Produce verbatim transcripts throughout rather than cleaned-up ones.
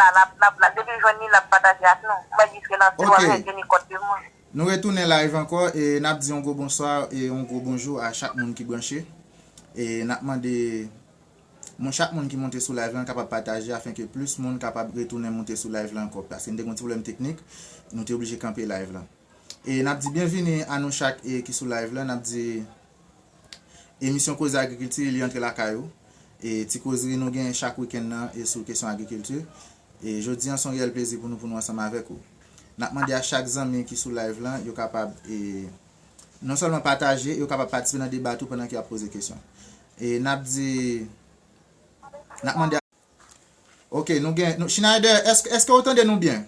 L ap, l ap, l ap, depi l jwenn li, l ap pataje ak nou. Mwen di se nan se w ap jwenn ni kòd de moun. Nou retounen live ankò e n ap di yon gwo bonswa e yon gwo bonjou a chak moun ki branche. E n ap mande moun, chak moun ki monte sou live lan kapab pataje afenke plis moun kapab retounen monte sou live lan ankò. Paske n te gen yon ti pwoblèm teknik, nou te oblije kanpe live lan. E n ap di byenvini a nou chak e ki sou live lan. N ap di emisyon Koze Agrikilti, li antre lakay ou. E ti kozri nou gen chak wikenn nan e sou kesyon agrikilti. E jodi an se yon reyèl plezi pou nou, pou nou ansanm avèk ou. N ap mande a chak zanmi ki sou live lan, yo kapab e non sèlman pataje, yo kapab patisipe nan deba tou pandan ke y ap poze kesyon. E n ap di, n ap mande a, ok, nou gen, nou, Schneider, èske, èske w tande nou byen?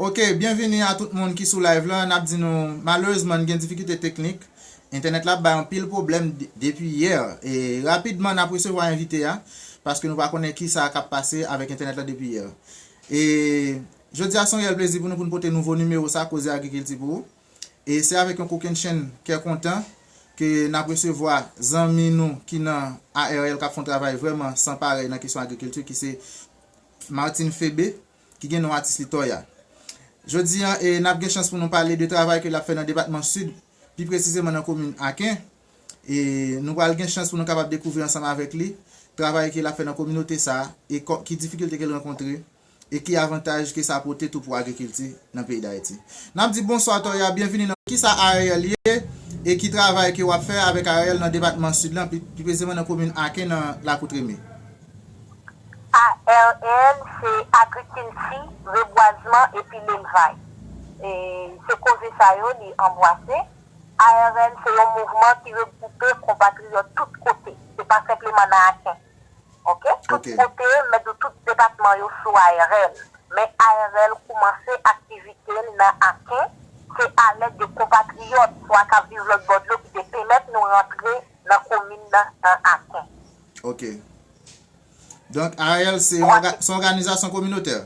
Ok, byenvini a tout moun ki sou live lan. N ap di nou, malerezman, n gen difikilte teknik. Entènèt la ap bay anpil pwoblèm de-, depi yè. E rapidman, n ap resevwa envite a, paske nou pa konnen ki sa k ap pase avèk entènèt la depi yè. E jodi a, se yon reyèl plezi pou nou, pou n pote nouvo nimewo sa, Koze Agrikilti pou ou. E se avèk yon kokennchenn kè kontan ke n ap resevwa zanmi nou ki nan A R L k ap fè yon travay vrèman san parèy nan kesyon agrikilti, ki se Martine Febe, ki gen non atis li Toya. Jodi an, e, n ap gen chans pou nou pale de travay ke l ap fè nan depatman Sid, pi presizeman nan komin Aken. E nou pral gen chans pou nou kapab dekouvri ansanm avèk li travay ke l ap fè nan kominote sa a e kò-, ki difikilte ke l rankontre e ki avantaj ke sa pote tou pou agrikilti nan peyi Dayiti. N ap di bonswa Toya, byenvini nan ki sa A R L ye e ki travay ke w ap fè avèk A R L nan depatman Sid lan, pi, pi presizeman nan komin Aken nan Lakou Treme. A R L se agrikilti, rebwazman epi lelvaj. E se koze sa yo li anbwase. A R L se yon mouvman ki regwoupe konpatriyòt tout kote. Se pa senpleman nan Aken. Ok? Tout kote, m mèt di w tout depatman yo sou A R L. Men A R L koumanse aktivite l nan Aken. Se alèd de konpatriyòt swa k ap viv lòt bò dlo ki te pèmèt nou rantre nan komin nan, nan Aken. Ok. Donk, A R L se yon òga-, se yon òganizasyon kominotè.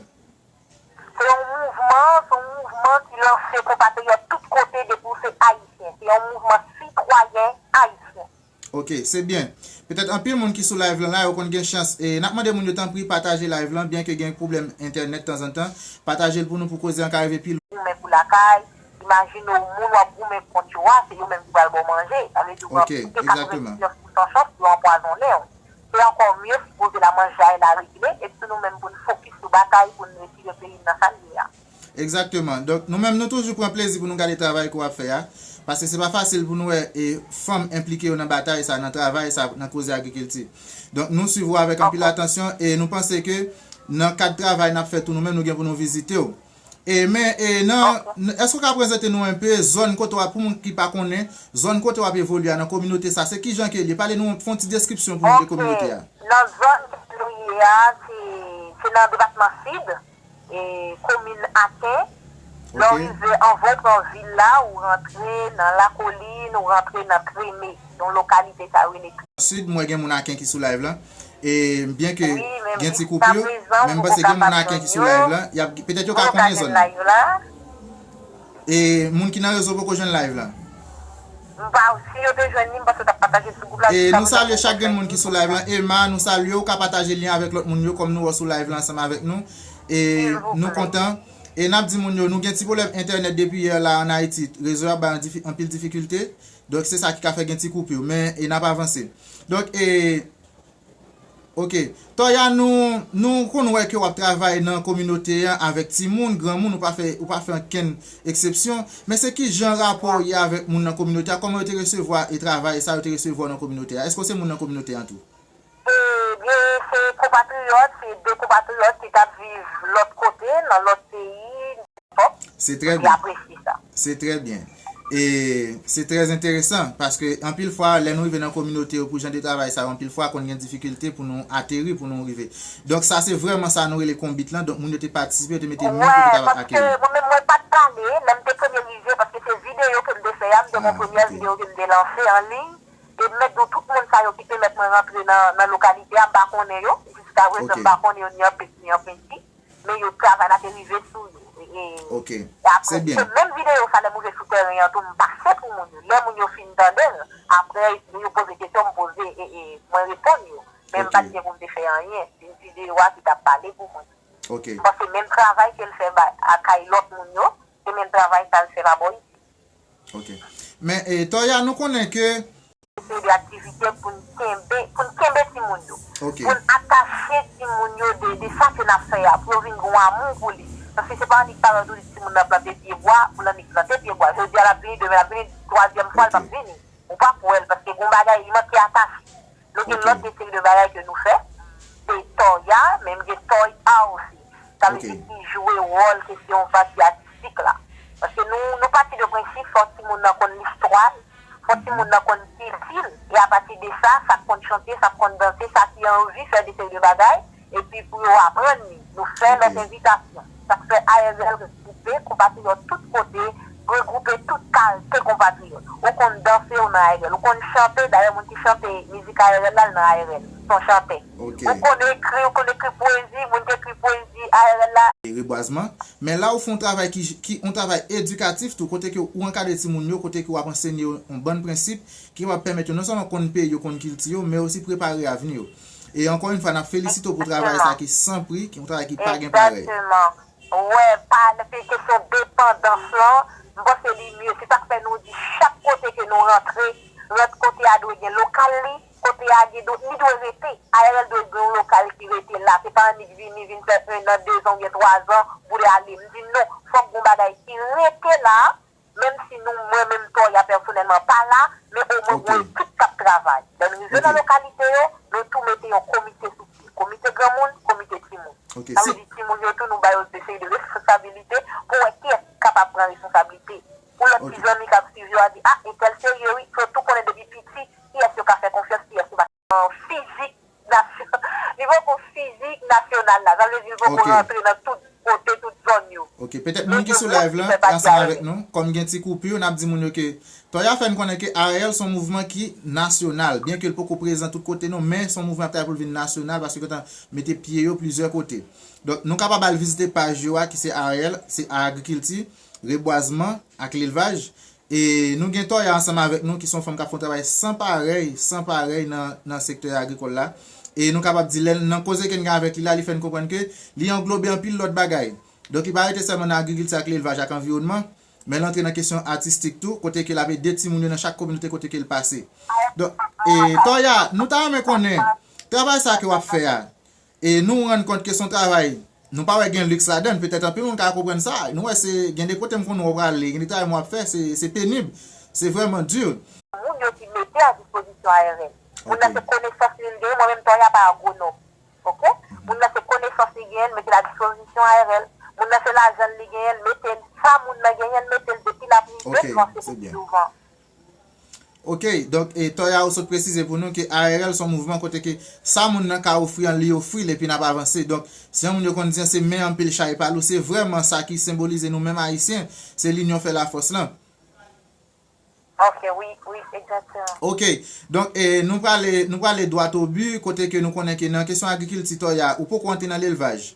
Se yon mouvman, se yon mouvman ki lanse konpatriyòt tout kote depi w se ayisyen. Se yon mouvman sitwayen ayisyen. Ok, se byen. Petèt anpil moun ki sou live lan la, yo konn gen chans. E n ap mande moun yo tanpri pataje live lan, byenke gen pwoblèm entènèt tanzantan. Pataje l pou nou pou koze an ka rive pi lwen. Goumen pou lakay, imajine w moun w ap goumen kont yo a, se yo menm ki pral ba w manje. Sa vle di w pran plis ke katrevendiznèf pousan chans pou yo anpwazonnen w. Se ankò mye si koze la manjay la regle, epi nou menm pou n fokis sou batay pou n retire peyi n nan sa l ye a. Egzakteman. Donk, nou menm, nou toujou pran plezi pou nou gade travay ke w ap fè a. Paske se pa fasil pou nou wè e fanm enplike yo nan batay sa, nan travay sa, nan koze agrikilti. Donk, nou swiv ou avèk anpil atansyon e nou panse ke nan kad travay n ap fè tou, nou menm, nou gen pou nou vizite w. E, men, e, nan, n-, èske w ka prezante nou enpe zòn kote w ap, pou moun ki pa konnen, zòn kote w ap evolye a nan kominote sa, se kijan ke l ye? Pale nou, fè yon ti deskripsyon pou nou de kominote a. Nan zòn ke nou ye a, se, se nan depatman Sid, e, komin Aken. Lè w rive anvan w pran vil la, ou rantre nan Lakolin, ou rantre nan Treme, yon lokalite sa yo rele Treme. Sid, m wè gen moun Aken ki sou live lan. E byenke gen ti koupi, men m panse gen moun Aken ki sou live lan. Y ap, petèt yo ka konnen zòn nan. E moun ki nan rezo poko jwenn live lan. M pa, si yo te jwenn li, m panse yo t ap pataje l sou gwoup la. E nou salye chak grenn moun ki sou live lan. Emma, nou salye w, ka pataje lyen avèk lòt moun yo, kòm nou wè w sou live lan ansanm avèk nou. E nou kontan. E n ap di moun yo, nou gen ti pwoblèm entènèt depi yè la ann Ayiti. Rezo a bay anpil difikilte. Donk, se sa ki ka fè gen ti koupi. Men, e n ap avanse. Donk, e, Ok. Toya, nou, nou konn wè ke w ap travay nan kominote a avèk timoun, granmoun, ou pa fè, ou pa fè okenn eksepsyon. Men se ki jan rapò w ye avèk moun nan kominote a? Kòman yo te resevwa e travay sa yo te resevwa w nan kominote a? Èske w se moun nan kominote a tou? Ebyen, se konpatriyòt, se de konpatriyòt ki t ap viv lòt kote, nan lòt peyi. Se trè byen. Se trè byen. E se trè enteresan, paske anpil fwa, lè nou rive nan kominote yo pou jan de travay sa yo, anpil fwa konn gen difikilte pou nou ateri, pou nou rive. Donk, sa se vrèman sa nou rele konbit lan. Donk, moun yo te patisipe, yo te mete men pou yo kapab akeri. Mwen menm, mwen pa t pale, lè m te premye rive, paske se videyo ke m te fè a, m te gen yon premyè videyo ke m te lanse an liy, e m mèt di w tout moun sa yo ki pèmèt mwen rantre nan, nan lokalite a, m pa konnen yo, jiskaprezan, m pa konnen yo ni an pes, ni an penti. Men yo travay la te rive sou yo. E, e apre, se menm videyo sa, lè m rive sou tèren an tou, m pase pou moun yo. Lè moun yo fin tande l, apre, yo poze kesyon, m poze, e, e mwen reponn yo. Men m pa t gen pou m te fè anyen. Se videyo a ki t ap pale pou mwen. M panse menm travay ke l fè ba- a kay lòt moun yo, se menm travay sa l fè pa bò isi. Ok. Men, e, Toya, nou konnen ke Seri de aktivite pou n kenbe, pou n kenbe timoun yo. Ok. Pou n atache timoun yo de, de sa ke n ap fè a, pou yo vin gon amou pou li. Paske se pa annik parèt ou di timoun nan plante pye bwa, pou l annik plante pye bwa. Jodi a l ap vini, demen l ap vini, twazyèm fwa l p ap vini. Ou p ap wè l, paske gon bagay, li manke atache. Nou gen lòt de seri de bagay ke nou fè. Se Toya, men m gen Toy A osi. Sa vle di ki jwe wòl kesyon pati atistik la. Paske nou, nou pati de prensip fòk timoun nan konn listwa l, fòk timoun nan konn kilti l, e apati de sa, sa k konn chante, sa k konn danse, sa ki anvi fè de seri de bagay, epi pou yo aprann li. Nou fè lòt envitasyon. Sa k fè A R L regwoupe konpatriyòt tout kote, regwoupe tout kalte konpatriyòt. Ou konn danse, ou nan A R L. Ou konn chante, dayè moun ki chante mizik A R L la, l nan A R L. Se yon chantè. Ou konn ekri, ou konn ekri pwezi, moun ki ekri pwezi A R L la. Rebwazman. Men la ou fè yon travay ki, ki yon travay edikatif tou, kote ke ou ankadre timoun yo, kote ke w ap ansenye yo yon bann prensip ki kapab pèmèt yo non sèlman konn peyi yo, konn kilti yo, men osi prepare avni yo. E ankò yon fwa, n ap felisite w pou travay sa ki san pri, ki yon travay ki pa gen parèy. Egzakteman. Wè, pa nan kesyon depandans lan, m panse li mye. Se sa k fè nou di chak kote ke nou rantre, rant kote a dwe gen lokal li, kote a gen dwe, li dwe rete. A R L dwe gen yon lokal ki rete la. Se pa annik vini, vin fè en an, de zan oubyen twa zan pou l ale. M di non, fòk gon bagay ki rete la, menm si nou, mwen menm Toya pèsonèlman pa la, men omwen gon ekip k ap travay. Lè n rive nan lokalite yo, nou tou mete yon komite sou pye. Komite granmoun, komite timoun. Sa vle di timoun yo tou, nou ba yo de seri de responsabilite pou wè kiyès ki kapab pran responsablite. Pou lòt ti zanmi k ap swiv yo a di, a, entèl serye wi, fò yo tou konnen depi piti, kiyès yo ka fè konfyans, kiyès yo pa. Fizik nasyon, li poko fizik nasyonal la. Sa vle di li poko rantre nan tout kote, tout zòn yo. Ok, petèt moun ki sou live lan, ansanm avèk nou, kòm gen ti koupi, n ap di moun yo ke Toya fè n konnen ke A R L se yon mouvman ki nasyonal, byen ke l poko prezan tout kote non, men se yon mouvman k ap travay pou l vin nasyonal, paske yo gentan mete pye yo plizyè kote. Donk, nou kapab al vizite paj yo a, ki se A R L, se agrikilti, rebwazman ak lelvaj. E nou gen Toya ansanm avèk nou, ki se yon fanm k ap fè yon travay san parèy, san parèy nan, nan sektè agrikòl la. E nou kapab di, lè, nan koze ke n gen avèk li la, li fè n konprann ke li anglobe anpil lòt bagay. Donk, li pa rete sèlman nan agrikilti ak lelvaj ak anviwònman, men l antre nan kesyon atistik tou, kote ke l ap ede timoun yo nan chak kominote kote ke l pase. Donk, e, Toya, nou ta renmen konnen, travay sa ke w ap fè a, e nou rann kont ke se yon travay, nou pa wè gen liks ladan l, petèt anpil moun ka konprann sa, nou wè se, gen de kote m konn wè w prale, gen de travay m wè w ap fè, se, se penib, se vrèman di. Moun yo ki mete a dispozisyon A R L. Moun nan se konesans li l genyen, mwen menm Toya pa agwonòm. Ok? Moun nan se konesans li genyen, l mete l a dispozisyon A R L. Moun nan se lajan l li genyen, l mete l. Sa moun nan genyen, l mete l depi l ap rive, l vanse pou pi douvan. Ok, donk, e, Toya ou sot presize pou nou ke A R L se yon mouvman kote ke sa moun nan ka ofri an, li ofri l epi n ap avanse. Donk, si yon moun yo konn di an se men anpil chay pa lou, se vrèman sa ki senbolize nou menm Ayisyen, se linyon fè lafòs lan. Ok, wi, wi, egzakteman. Ok, donk, e, nou prale, nou prale dwat o bi, kote ke nou konnen ke nan kesyon agrikilti, Toya, ou poko antre nan lelvaj.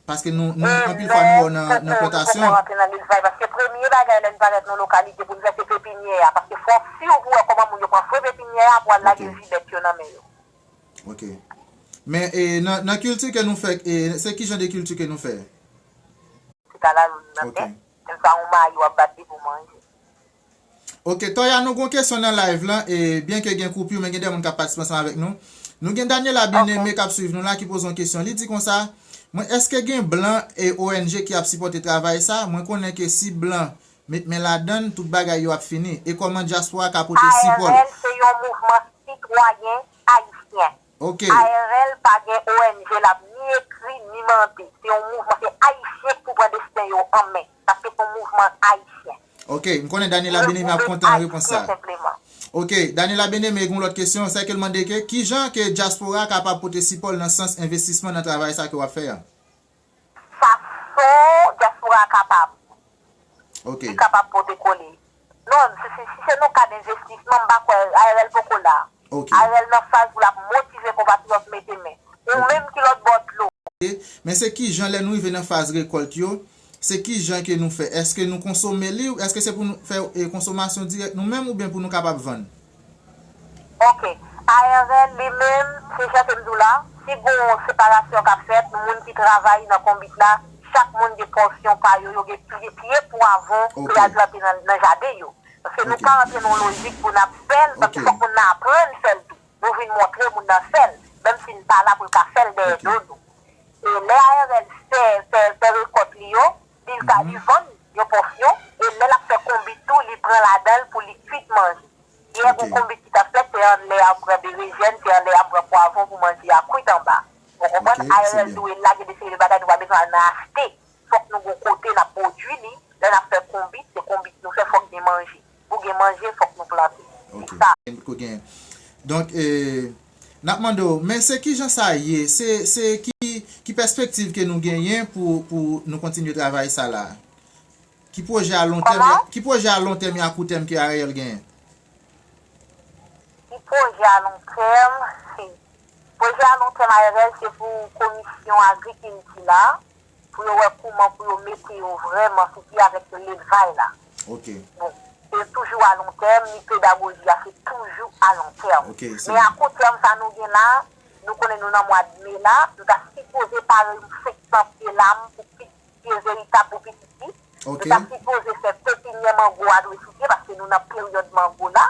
Paske nou, nou, anpil fwa nou wè w nan, nan plantasyon. Non, nou poko rantre nan lelvaj, paske premye bagay lè n parèt nan lokalite pou n fè se pepinyè a, paske fò w si w pou wè kòman moun yo pran fre pepinyè a pou al lage vi bèt yo nan men yo. Ok. Men, e, nan, nan kilti ke nou fè, e, se ki jan de kilti ke nou fè? Se kalalou n nan tè, men sa yon mayi w ap bat li pou manje. Ok, Toya, nou gon kesyon nan live lan, e byen ke gen koupi, men gen de moun k ap patisipe ansanm avèk nou. Nou gen Daniela Bien-Aimé k ap swiv nou la, ki poze yon kesyon. Li di konsa, mwen, èske gen blan e O N G ki ap sipòte travay sa? Mwen konnen ke si blan met men ladan l, tout bagay yo ap fini. E kòman dyaspora ka pote sipò l? A R L se yon mouvman sitwayen ayisyen. Ok. A R L pa gen O N G l ap ni ekri, ni mande. Se yon mouvman, se ayisyen ki pou pran desten yo an men. Paske se yon mouvman ayisyen. Ok, m konnen Daniela Bien-Aimé ap kontan repons sa. Ok, Daniela Bien-Aimé gen yon lòt kesyon, sa ke l mande ke, kijan ke dyaspora kapab pote sipò l nan sans envestisman nan travay sa ke w ap fè a? Fason dyaspora a kapab. Ok. Li kapab pote kole. Non, si, si, si se nan kad envestisman, m pa kwè, A R L poko la. Ok. A R L nan faz pou l ap motive konpatriyòt mete men. Ou menm ki lòt bò dlo. Ok. Men se kijan lè nou rive nan faz rekòlt yo, se kijan ke nou fè? Èske nou konsome li? Èske se pou nou fè, e, konsomasyon dirèk nou menm oubyen pou nou kapab vann? Ok. A R L li menm, se jan ke m di w la, si gon separasyon k ap fèt, moun ki travay nan konbit la, chak moun gen pòsyon pa yo, yo gen pye, pye pwavon pou y al plante nan, nan jaden yo. Paske nou pa rantre nan yon lojik pou n ap fè l, paske fòk moun nan aprann fè l tou. Nou vin montre moun nan fè l, menm si n pa la pou l ka fè l dèyè do nou. E lè A R L fè, fè, fè rekòt li yo, li ka li vann yon pòsyon, e lè l ap fè konbit tou, li pran ladan l pou li kuit manje. Yè gon konbit ki t ap fèt, se anlè y ap pran berejèn, se anlè y ap pran pwavon pou manje a kwit anba. Ou konprann? A R L tou e la, gen de seri de bagay nou pa bezwen al nan achte. Fòk nou gon kote n ap pwodui li. Lè n ap fè konbit, se konbit nou fè, fòk gen manje. Pou gen manje, fòk nou plante. Se sa. Gen pou gen. Donk, e, n ap mande w, men se ki jan sa ye? Se, se ki, ki pèspektiv ke nou genyen pou, pou nou kontinye travay sa la? Ki pwojè a lon tèm, ki pwojè a lon tèm e a kou tèm ke A R L genyen? Ki pwojè a lon tèm? Pwojè a lon tèm A R L se pou komisyon agrikilti la, pou yo wè kouman pou yo mete yo vrèman sou pye avèk lelvaj la. Bon, se toujou a lon tèm, ni pedagoji a se toujou a lon tèm. Men a kou tèm sa nou gen la, nou konnen nou nan mwa de me la, nou ta sipoze pare yon senk san pye lam pou pye veritab pou pitit li. Nou ta sipoze fè pepinyè mango a dwe sou pye paske nou nan peryòd mango la.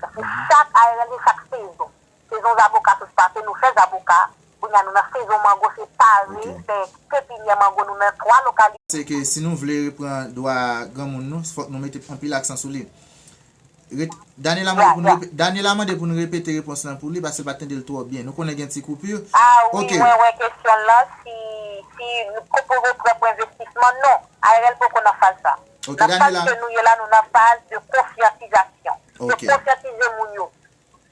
Paske chak A R L gen chak sezon. Sezon zaboka sot pase, nou fè zaboka. Kounye a nou nan sezon mango, se pare, fè pepinyè mango, nou nan twa lokalite. Se ke si nou vle repran dwa granmoun nou, fòk nou mete anpil aksan sou li. Ret- Daniela mande pou nou repe- Daniela mande pou nou repete repons lan pou li paske l pa t tande l twò byen. Nou konnen gen ti koupi. Ah wi, mwen wè kesyon l lan, si, si nou poko repran pou envestisman, non. A R L poko nan faz sa. Nan faz ke nou ye la, nou nan faz de konsyantizasyon. Se konsyantize moun yo.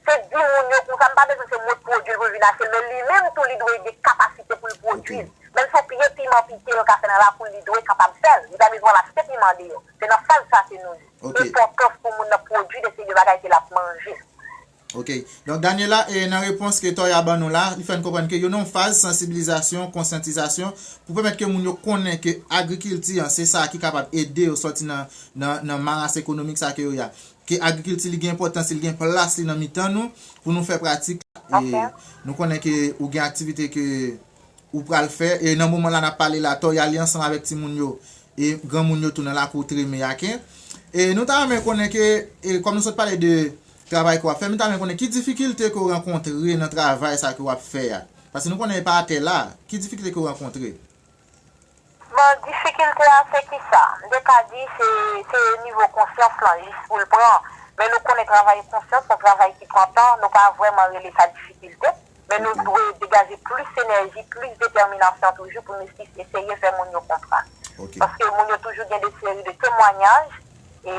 Se di moun yo konsa, m pa bezwen se mwen k pwodui l pou l vin achte l, men li menm tou li dwe gen kapasite pou l pwodui l. Menm si yon pye piman pike l ka fè nan lakou l, li dwe kapab fè l. Li pa bezwen al achte piman deyò. Se nan faz sa ke nou ye. Enpòtans pou moun nan pwodui de seri de bagay ke l ap manje. Ok. Donk, Daniela, e, nan repons ke Toya ban nou la, li fè n konprann ke yo nan yon faz sansibilizasyon, konsyantizasyon, pou pèmèt ke moun yo konnen ke agrikilti an, se sa ki kapab ede yo sòti nan, nan, nan maras ekonomik sa ke yo ye a. Ke agrikilti li gen enpòtans li, li gen plas li nan mitan nou pou nou fè pratik. E nou konnen ke ou gen aktivite ke ou pral fè. E nan moman la n ap pale la, Toya li ansanm avèk timoun yo e granmoun yo tou nan lakou Treme Aken. E nou ta renmen konnen ke, e kòm nou sot pale de travay ke w ap fè, nou ta renmen konnen ki difikilte ke w rankontre nan travay sa ke w ap fè a. Paske nou konnen e pa atè la, ki difikilte ke w rankontre? Bon, difikilte a se kisa? M te ka di se, se nivo konsyans lan jis pou l pran. Men nou konnen travay konsyans se yon travay ki pran tan, nou pa vrèman rele sa difikilte, men nou dwe degaje plis enèji, plis detèminasyon toujou pou nou eseye fè moun yo konprann. Paske moun yo toujou gen de seri de temwanyaj, e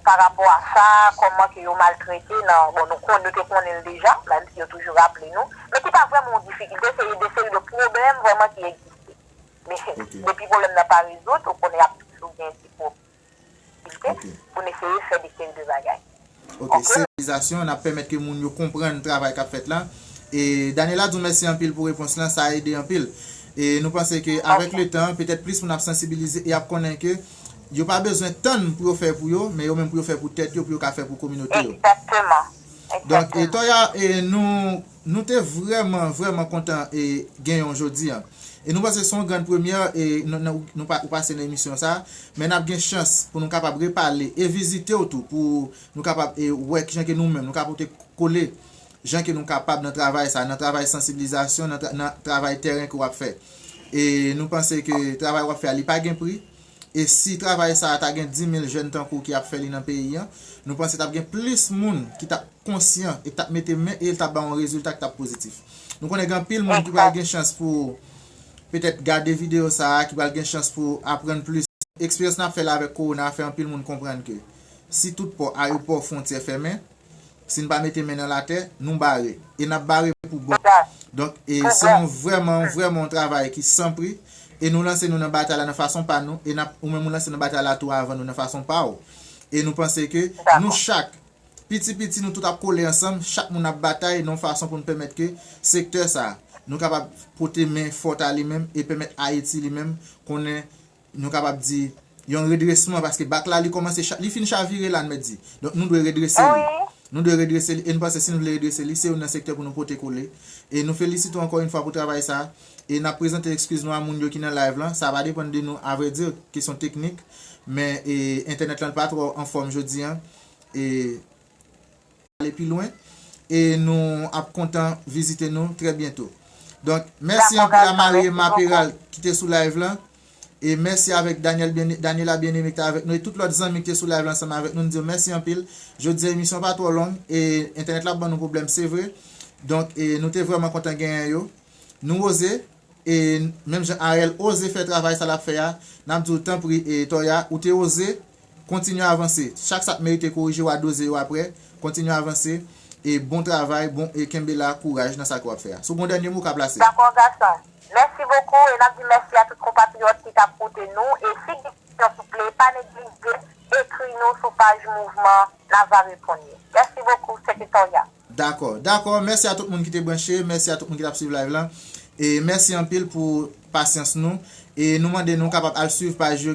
pa rapò a sa, kòman ke yo maltrete nan, bon, nou konn, nou te konnen l deja, menm si yo toujou raple nou, men ki pa vrèman yon difikilte, se de seri de pwoblèm vrèman ki egziste. Men depi pwoblèm nan pa rezoud, ou konnen y ap toujou gen ti pwoblèm pou n eseye fè de seri de bagay. Ok, sansibilizasyon, n ap pèmèt ke moun yo konprann travay k ap fèt la. E Daniela di w mèsi anpil pou repons lan, sa ede anpil. E nou panse ke avèk letan, petèt plis moun ap sansibilize e ap konnen ke yo pa bezwen tann pou yo fè pou yo, men yo menm pou yo fè pou tèt yo, pou yo ka fè pou kominote yo. Egzakteman. Donk, e Toya, e nou, nou te vrèman, vrèman kontan e genyen w jodi a. E nou panse se yon grann premyè, e nou, nou, nou pa, ou pase nan emisyon sa, men n ap gen chans pou nou kapab repale e vizite w tou, pou nou kapab, e wè kijan ke nou menm, nou ka pote kole, jan ke nou kapab nan travay sa, nan travay sansibilizasyon, nan tra-, nan travay tèren ke w ap fè. E nou panse ke travay w ap fè a, li pa gen pri. E si travay sa a ta gen dis mil jèn tankou w ki ap fè li nan peyi an, nou panse t ap gen plis moun ki t ap konsyan e ki t ap mete men e l t ap ba yon rezilta ki t ap pozitif. Nou konnen gen anpil moun ki pral gen chans pou petèt gade videyo sa a, ki pral gen chans pou aprann plis. Eksperyans n ap fè la avèk kowona a fè anpil moun konprann ke si tout pò, ayewopò, fwontyè fèmen, si n pa mete men nan latè, nou bare. E n ap bare pou bon. Donk, e se yon vrèman, vrèman yon travay ki san pri. E nou lanse nou nan batay la nan fason pa nou. E n ap, ou menm ou lanse nan batay la tou avan nou nan fason pa w. E nou panse ke nou chak, piti piti, nou tout ap kole ansanm, chak moun ap batay nan yon fason pou n pèmèt ke sektè sa, nou kapab pote men fòt a li menm e pèmèt Ayiti li menm konnen nou kapab di, yon redresman, paske bak la, li kòmanse cha-, li fin chavire la, n mèt di. Donk, nou dwe redrese li. Nou dwe redrese li, e nou panse si nou vle redrese li, se youn nan sektè pou nou pote kole. E nou felisite w ankò yon fwa pou travay sa. E n ap prezante ekskiz nou a moun yo ki nan live lan. Sa pa depann de nou, avrèdi, kesyon teknik. Men e, entènèt lan pa twò anfòm jodi an. E ale pi lwen. E nou ap kontan vizite nou trè byento. Donk, mèsi anpil a Marie Emma Peral ki te sou live lan. E mèsi avèk Daniel Bien, Daniela Bien-Aimé ki te avèk nou. E tout lòt zanmi ki te sou live lan ansanm avèk nou. Nou di yo mèsi anpil. Jodi a, emisyon pa twò long. E entènèt la ap ban nou pwoblèm, se vre. Donk, e nou te vrèman kontan genyen yo. Nou oze. E menm jan Ariel oze fè travay sa l ap fè a, n ap di w tanpri, e Toya, ou te oze, kontinye avanse. Chak sa k merite korije, w a doze yo aprè. Kontinye avanse. E bon travay, bon, e kenbe la, kouraj nan sa ke w ap fè a. Si w gen yon dènye mo, w ka plase. Dakò, gason. Mèsi bokou, e n ap di mèsi a tout konpatriyòt ki t ap koute nou. E si gen kesyon, souple, pa neglije ekri nou sou paj mouvman, n a va reponn yo. Mèsi bokou, se te Toya. Dakò, dakò. Mèsi a tout moun ki te branche, mèsi a tout moun ki t ap swiv live lan. E mèsi anpil pou pasyans nou. E nou mande nou kapab al swiv paj yo,